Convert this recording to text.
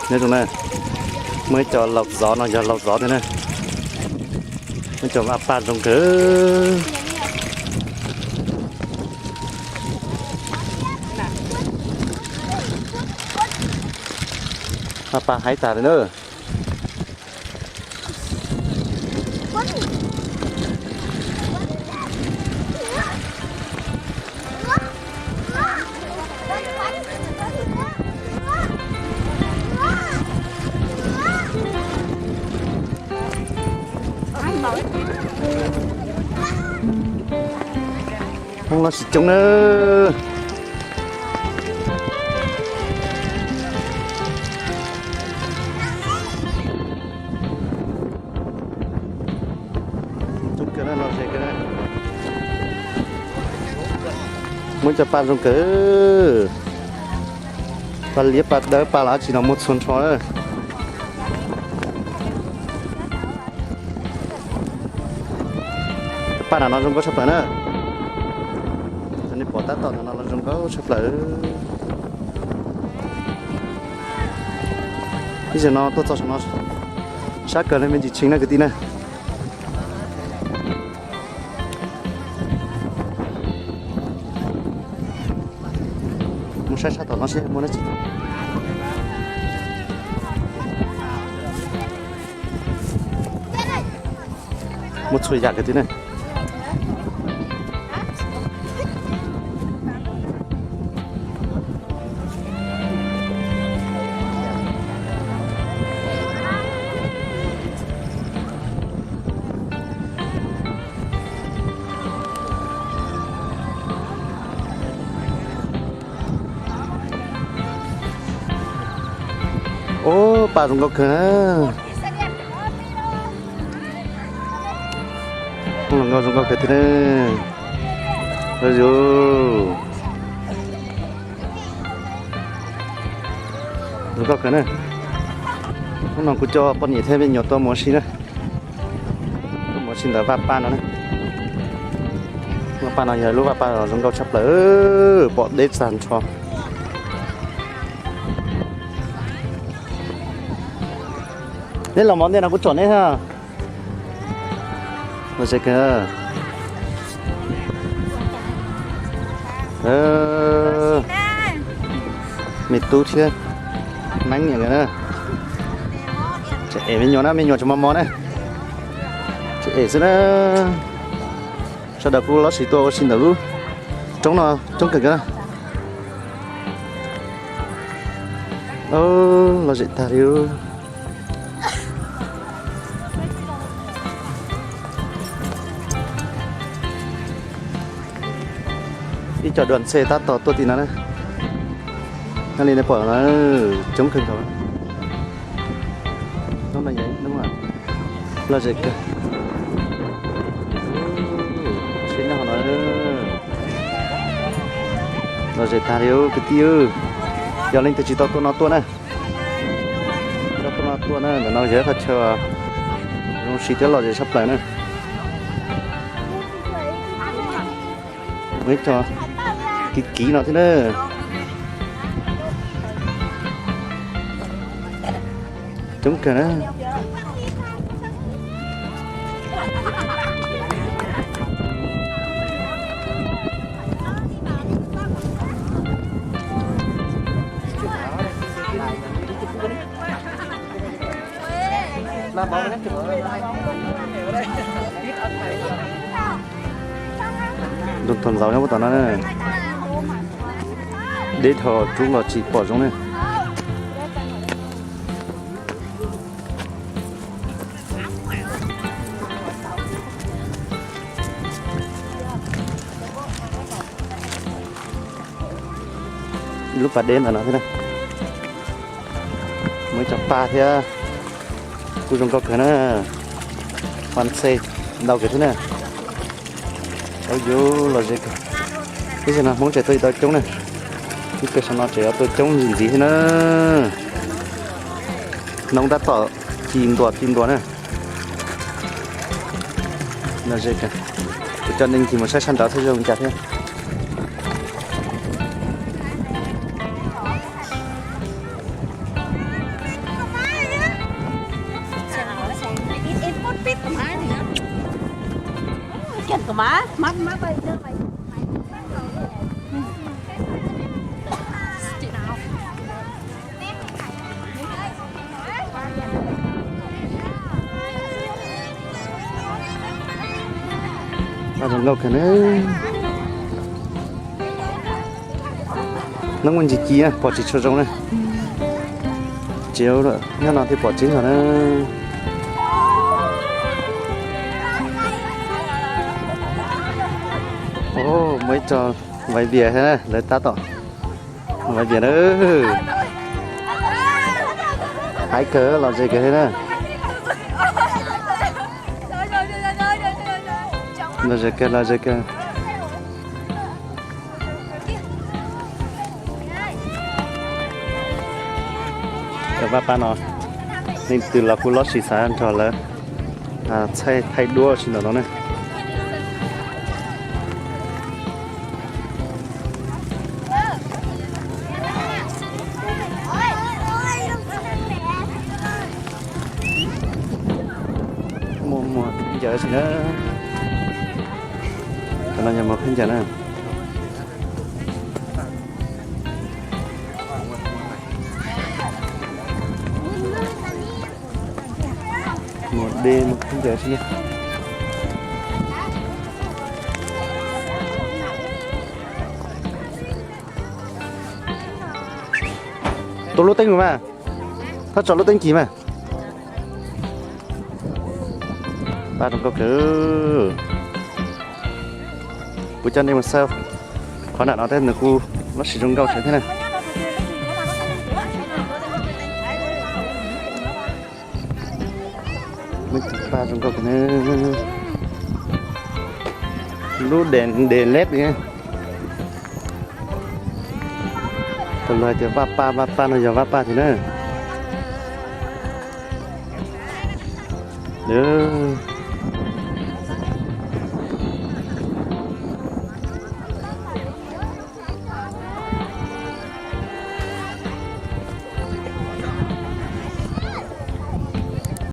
Nyob zoo na, muaj ib co laus zov no yog laus zov thiab na. Muaj ib co vaj paj zoo kawg. Vaj paj haib tas li na. Hoob loj tsis coob na. Zoo kawg na, lom zem kawg na. Muaj cov paj zoo kawg. Paj liab paj dawb paj los dab tsi no muaj txhua nrho. Paj no no zoo nkauj tshaj plaws na. Nej pom tab tom no no zoo nkauj tshaj plaws. Ib zaug no tuaj txog saum no sab kawg li me ntsis tshee na kwv tij na. Mus saib sab tom no seb muaj dab tsi. Muaj txhua yam kwv tij na. Ub, paj zoo nkauj kawg na. Zoo nkauj zoo nkauj kawg thiab na. Zoo nkauj kawg na. Hnub no kuv coj poj niam thiab me nyuam tuaj mus ua si na. Tuaj mus ua si ntawm vaj paj no na. Vaj paj no yog lub vaj paj zoo nkauj tshaj plaws, pom deb tag nrho. Neb los mov ntej no kuv tsom neb ha. Lom zem kawg. Me tub thiab neeb niam nkawd na. Tseem em me nyuam na, me nyuam tseem mos mos na. Tseem em xwb na. Sawv daws kuj loj siv tuaj ua si ntawm lub roob no coob kawg na. Lom zem tag li. Ib co dua ntxhe tab tom tuaj tim no na. Nyob li nej pom no, coob kawg nkaus. Hnub no yog ib hnub lom zem kawg. Seb nyob no, lom zem tag li kwv tij. Yog leej twg tsis tau tuaj no tuaj na. Coj tuaj no tuaj na, ntawm no yog ib qhov chaw zoo siv thiab lom zem tshaj plaws na. Muaj ib co kiv kiv no thiab na. Coob kawg na. Zoo tog ntxaus nyob tom no na. Deb dhau rub los tsis pom zoo ne. Ib lub pas deb ntawm no thiab na. Muaj ib co paj thiab. Kuj zoo nkauj kawg na. Paj ntxhe ntau kawg thiab na. Ua yuv lom zem kawg. Ib zaug no Hmoob tseem tuaj ib tau coob na. Ib pliag saum no tseem yuav tuaj coob ntxiv ntxiv thiab na. Noob tab tom ci ntuas ci ntuas na. Lom zem kawg. Kuv coj nej ncig mus saib sab nraud thiab zoo li cas thiab. Paj zoo nkauj kawg na. Hnub muaj ntsis ci pom tsis tshua zoo na. Tsis ua lawm, nyob no thiaj pom tseeb no na. Muaj ib co vaiv vias thiab na, lawv tab tom vaiv vias na. Haib kawg, los ze kawg thiab na. Los ze kawg, los ze kawg. Cov paj pab no, leej twg los kuj lob sis xav nrog lawv thaij duab ua si ntawm no na. Muaj muag khaub ncaws si na. Cov no yog muag khaub ncaws na. Muag dej muag khaub ncaws si na. Tus lub teeb mus mas, thov tso lub teeb kis mas. Paj zoo nkauj kawg. Kuv coj nej mus saib qhov nram no thiab, nws kuj lub siv zoo nkauj thiab na. Muaj ib tug paj zoo nkauj kawg na. Lub des leb li. Tus luag hais tias vaj paj, vaj paj no yog vaj paj tiag na.